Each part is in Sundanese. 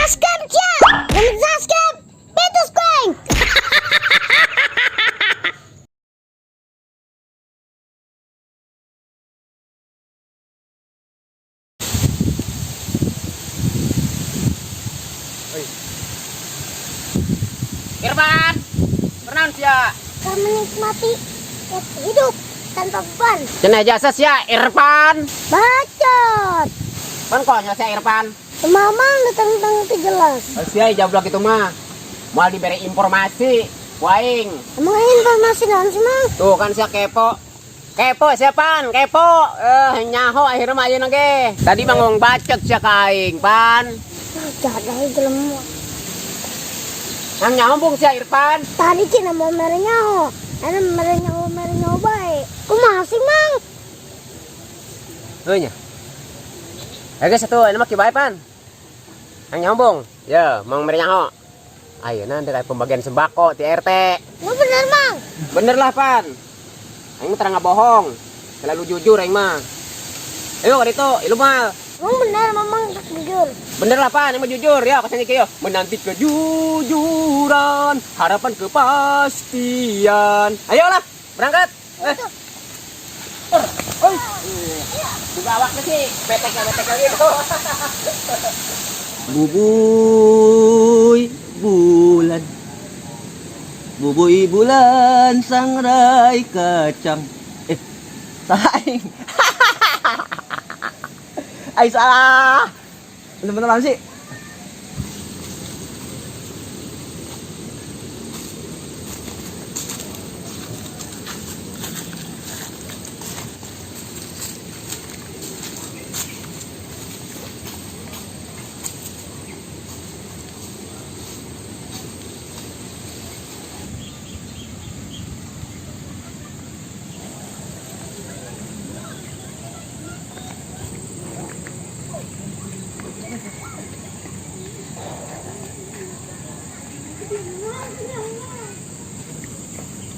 Subscribe cia. Dan subscribe. Betus kueng. Irfan, pernah sia? Kau menikmati hidup tanpa beban. Cenah jasa sia Irfan. Bacot. Pan konyol sia Irfan. Mamang datang itu jelas. Sia jablak itu mah. Mau diberi informasi, waing. Emang informasi naon sih, Mang? Tuh kan sia kepo. Kepo siapa? Kepo. Nyaho akhirnya mah ayeuna ge. Tadi mah ngomong bacot sia ka aing, Pan. Nah, jahat lagi jelema. Nang nyambung sia Irfan. Tadi cina mau mere nyaho. Ana mere nyaho bae. Kumaha sih, Mang? Heuh nya. Guys, satu ini mah kieu bae, Pan. Nang nyambung. Ya, mang mere nyaho. Ayeuna ada pembagian sembako di RT. Lu bener, Mang? Bener lah, Pan. Aing mah terang bohong. Selalu jujur aing mah. Ayo ka ditu, ilu mal. Emang bener, Mamang jujur. Bener lah, Pan, aing mah jujur ya, kasih kieu. Menanti kejujuran, harapan kepastian. Ayolah, berangkat. Oi. Juga awaknya sih, BTK gitu. Bubuy bulan. Bubuy bulan sangrai kacang. Salah aing. Aing salah. Bener-bener sih.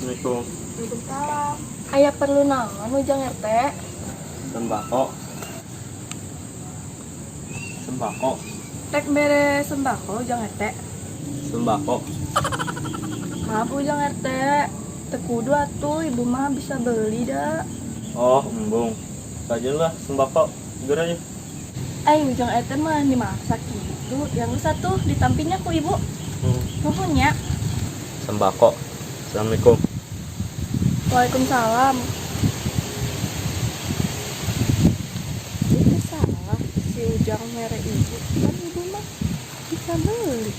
Assalamualaikum. Waalaikumsalam. Aya perlu naon Ujang RT? Sembako. Sembako. Tek bere sembako Ujang RT. Sembako. Maaf Ujang RT. Teu kudu atuh ibu mah bisa beli dah. Oh, embung. Saja lah sembako. Segera aja. Ay, Ujang RT mah dimasak gitu. Yang satu ditampinya ku ibu. Nuhun ya. Sembako. Assalamualaikum. Waalaikumsalam. Itu salah si Ujang mere ibu. Kan ibu mah bisa beli.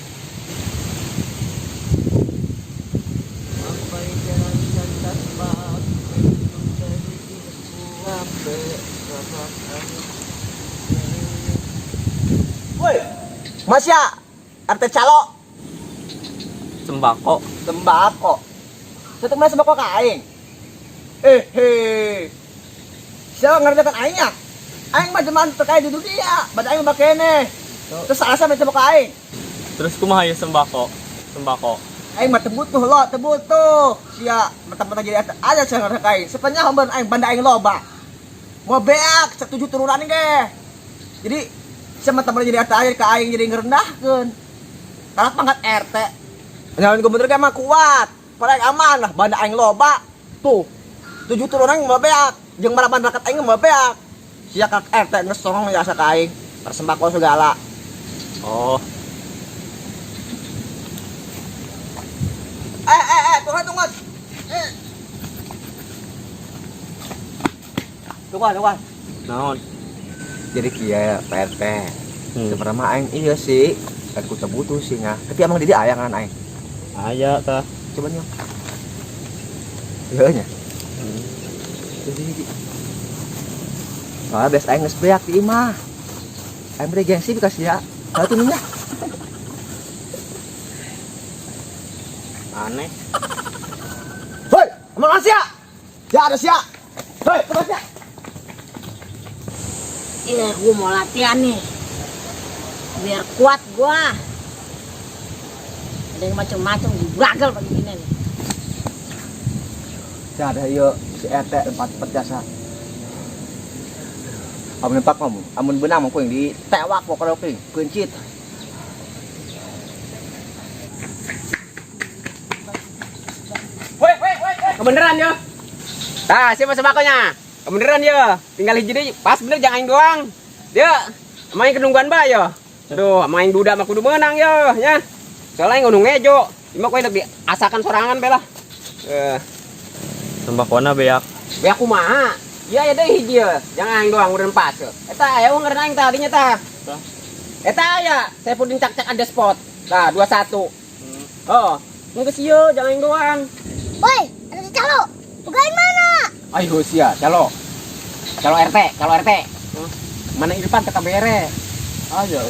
Woi, Mas ya, RT calo. Sembako. Sembako. Satu mas sembako ka aing. Siapa ngerjakan aingnya? Aing mah jelema terkaya di dunia, bada aing mah keneh. Terus salah sama sembako aing. Terus kumaha ya sembako? Sembako. Aing mah teu butuh lo, teu butuh. Sia mentah-mentah jadi RT aja sia ngerjakan aing. Sepennya homban aing banda aing loba. Mau beak setuju turunan ge. Jadi sia mentah-mentah jadi RT aja ka aing jadi ngerendahkeun. Kalah pangkat RT. Nyalon gubernur ge mah kuat. Padahal aing aman lah, banda aing loba. Tuh, 7 turunan mau beak, jeung maraban rakyat aing mau beak. Sia ka RT geus songong ya asa ka aing, persembako segala. Oh. Tunggu, tunggu. Tunggu, tunggu. Naon? Jadi kieu Pak RT. Sebenarnya mah aing iya sih, aku teu butuh sih nya. Tapi emang di aya kan aing? Aya tah. Coba nyok. Iya nya. Jadi soalnya biasa aing geus beak di imah. Aing bere gengsi bekas ya. Satu nya. Aneh. Hoi, emang sia? Ya ada sia. Hoi, emang sia. Iya, gua mau latihan nih. Biar kuat gua. Ada yang macam-macam, gua gagal pagi ini nih. Ya ada yuk si RT 4 jasa. Amun nempak kamu, amun benang mah kuing ditewak pokoknya kuing, kuncit. Kebeneran yo. Tah, siapa sembakonya? Kebeneran yo. Tinggal hiji deui, pas bener jangan aing doang. Dia main kedungguan ba yo. Aduh, main duda mah kudu menang yo, nya. Soalnya aing kudu ngejo. Ima kowe lebih asakan sorangan be lah. Eh, Sembakona beak. Be kumaha? Iya ya deui hiji ya. Jangan aing doang udah pas. Eta aya ngaran aing tadinya tah. Eta aya, saya pun cak-cak ada spot. Tah, 21. Oh, geus ieu jangan aing doang. Woi, ada si calo. Bukain mana? Ayo sia, calo. Calo RT, calo RT. Mana Irfan kata bere. Aja.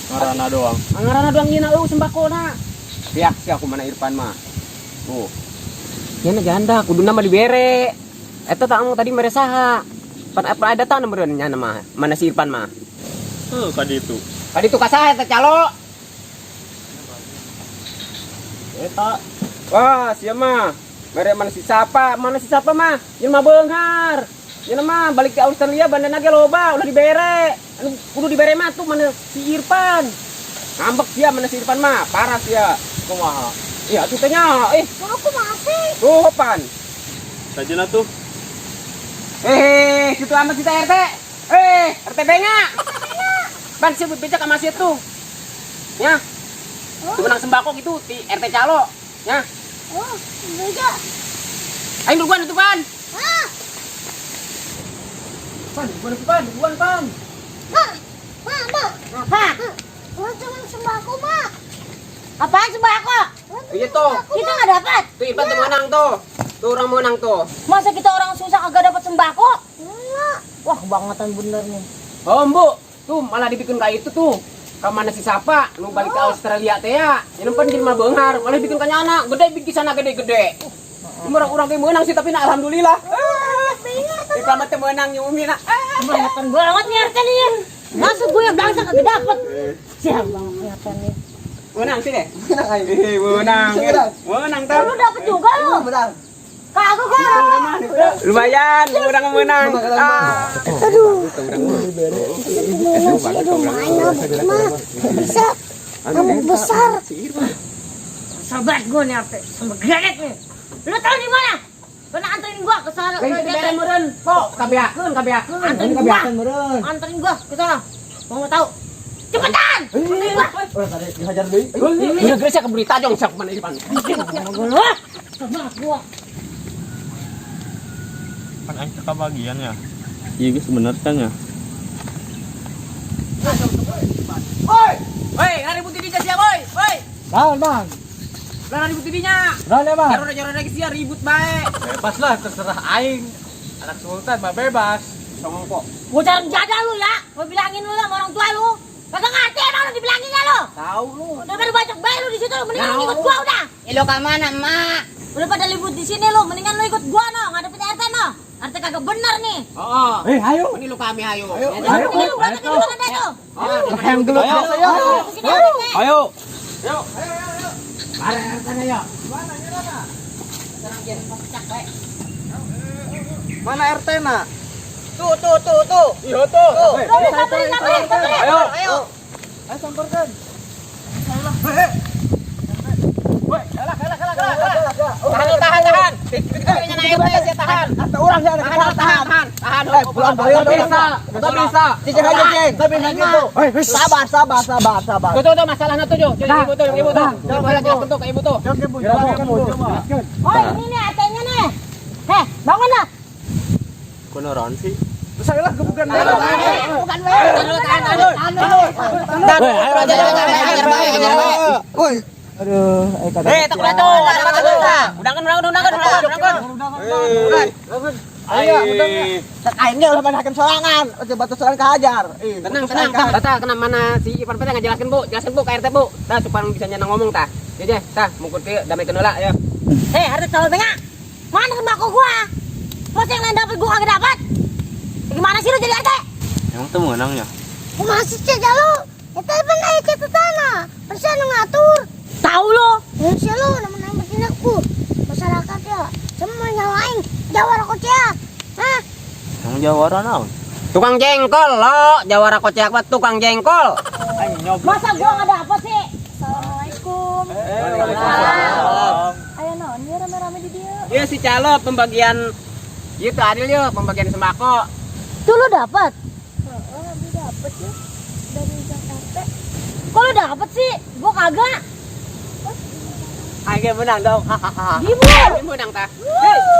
Ngarana doang. Ngaranna doang ieu na eueuh sembakona. Pihak sih aku mana Irfan mah. Tuh. Ieu na janda kuduna mah dibere. Eta tak tadi mere saha. Pan apa ada tah meureun nya mah. Mana si Irfan mah. Heuh, ka ditu. Tadi tuh kasaha eta calo. Eta. Wah, sia mah. Mere mana si Sapa? Mana si Sapa mah? Ieu mah beunghar. Ieu mah balik ke Australia bandana ge loba, ulah dibere. Anu kudu dibere mah tuh mana si Irfan. Ngambek sia mana si Irfan mah, parah sia. Kumaha? Iya, tuh tanya, eh, Mau aku masih. tuh pan. Sajena tuh. Eh, situ amat kita RT. Eh, RT Benga. Ban sih becak sama situ. Ya. Tuh menang sembako gitu di RT Calo. Ya. Oh, beda. Ayo duluan itu, Pan. Ah, Pan, duluan itu, Pan, duluan, Pan. ma, ma, ma. Apa? Lu cuma sembako, ma. Apaan sembako? Iya tuh. Kita nggak dapat. Tuh Ipan tuh menang tuh. Tuh orang menang tuh. Masa kita orang susah kagak dapat sembako? Enggak. Wah, kebangetan bener nih. Oh, Bu. Tuh malah dibikin kayak itu tuh. Ke mana si Sapa, lu balik ke Australia teh ya. Ini pan jadi mah beunghar, malah bikin kanyana, gede bikin sana gede-gede. Cuma orang-orang kayak menang sih tapi nah alhamdulillah. Ipan mah teu menang nyumi na. Ah. Kebangetan banget nih RT nih ya. Masa gue yang bangsa kagak dapat? Sial banget nih RT nih. Menang sih deh. Menang aing. Eh, menang. Menang tah. Lu dapet juga lu. Menang. Kagak gua. Lumayan, menang menang. Ah. Aduh. Menang sih, aduh, mana mah bisa kamu besar. Sabar gue nih RT, sama geret nih. Lu tau di mana? Lu anterin gua ke sana. Lain teu bere meureun, po, kabeakeun, kabeakeun. Anterin gua. Anterin gua ke sana. Mau nggak tahu? Cepetan! Anterin gua. Udah tadi dihajar deui. Udah geus ya keburu tajong sak mana Irfan. Sama gua lu. Sama gua. Kan aing teu kabagian ya. Iya geus bener kan ya. Woi, Woi, ribut di dinya sia, woi. Woi, naon, Bang? lah ribut di dinya. Naon ya, Bang? Jarona-jarona geus sia ribut bae. Bebas lah, terserah aing. Anak sultan mah bebas. Songong kok. Gua jarang jaga lu ya. Gua bilangin lu sama orang tua lu. Kagak ngerti emang lu dibilanginnya lu. Tahu lu. Udah pada bacok bae lu di situ, mendingan lu ikut gua udah. Lo ka mana, Mak? Udah pada libut di sini lu, mendingan lu ikut gua no, ngadepin RT no. RT kagak bener nih. Heeh. Eh, ayo. Ini lu kami ayo. Ayo, Ayo, lu berangkat dulu kan tuh. Yang gelut biasa ya. Ke sini RT. Ayo. Ayo. Mari RT ya. Mana RT na? Tuh, tuh, tuh, tuh. Iya tuh. Udah, samperin, samperin, samperin. Ayo. Ayo. Ayo samperkan. Tahan, tahan, tahan. Kita naik RT sia tahan. Atau orang ya, Tahan, tahan, tahan. Tahan. Eh, pulang bayar bisa. Enggak bisa. Cicing aja, Cing. Bisa gitu. Sabar, sabar, sabar, sabar. Tuh, tuh, tuh, masalahnya tuh, Jo. Ibu tuh, ibu tuh. Coba jelaskan tuh ke ibu tuh. Oh, ini nih RT-nya nih. Heh, bangun lah. Kunaon sih? Saya lah gebukan. Bukan gue. Tahan, tahan, tahan. Ayo, aja, aja, aja, aja, aja. Woi. Aduh, eh kata. Eh, tak tuh, undangan, undangan, undangan, undangan, undangan. Ayo, undang. Cek aingnya ulah mana hakim sorangan, ojo batu sorangan kehajar. Tenang, tenang, tata, kena mana si Ivan Pete nggak jelaskan bu, jelaskan bu ke RT bu. Tah, supaya bisa nyenang ngomong tah. Ya, tah, mungkin ke damai kenula ya. Heh, RT calon tengah. Mana sembako gua? Masa yang lain dapat gua kagak dapat? Gimana sih lu jadi RT? Emang tuh menang ya? Masih cek lu. Itu benar catatan. Persen ngatur. Tahu lu. Manusia lu nama-nama bertindak bu. Masyarakat ya semua nyalain jawara koceak. Hah? Emang jawara naon? Tukang jengkol lo, jawara koceak mah tukang jengkol. Masa gua nggak dapet sih? Assalamualaikum. Waalaikumsalam. Ayo naon ya rame-rame di dia. Ieu si calo pembagian ieu teu adil yeuh pembagian sembako. Tuh lu dapat. Heeh, abi dapet ya dari Ujang RT. Kok lu dapet sih? Gua kagak. Aing ge menang dong. Hahaha. Ibu. Aing menang tah.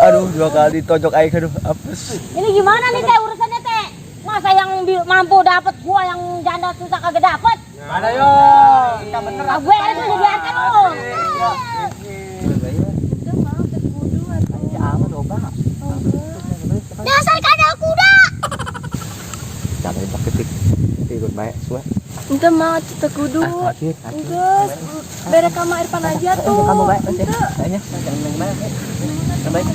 Aduh, dua kali tonjok aing, aduh, apes. Ini gimana nih teh urusannya teh? Masa yang mampu dapet gua yang janda susah kagak dapet? Mana yo? Kita bener. Ah, gue harus jadi RT lu. Itu mah teu kudu atuh. Dasar kadal kuda. Jangan pakai tik. Ikut baik, suwe. Ente mah teu kudu. Geus, bere ka Ma Irfan aja tuh. Kamu baik, Ente. Kayaknya jangan main main. Baik.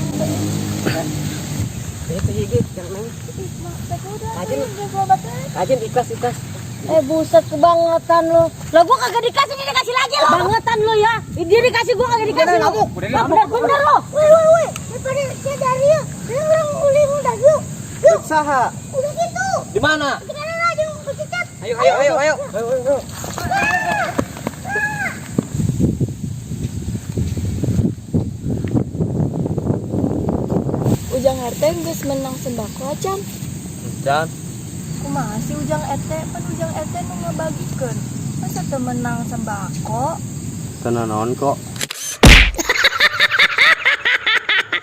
Itu ieu jangan main. Ih, mah teu kudu atuh. Rajin. Geus loba teh. Rajin ikhlas ikhlas. Eh buset, kebangetan lu. Lah gua kagak dikasih, dia dikasih lagi lu. Bangetan lu ya. Dia dikasih, gua kagak dikasih lu. Lah bener bener lu. Woi woi woi, daripada saya dari ya, orang uli udah yuk. Yuk. Saha? Udah gitu. Di mana? Sekarang aja bercicap. Ayo ayo ayo ayo. Ujang RT geus menang sembako acan. Encan. Kumaha sih Ujang RT? Pan Ujang RT nu ngabagikeun. Masa teu menang sembako? Teu naon kok.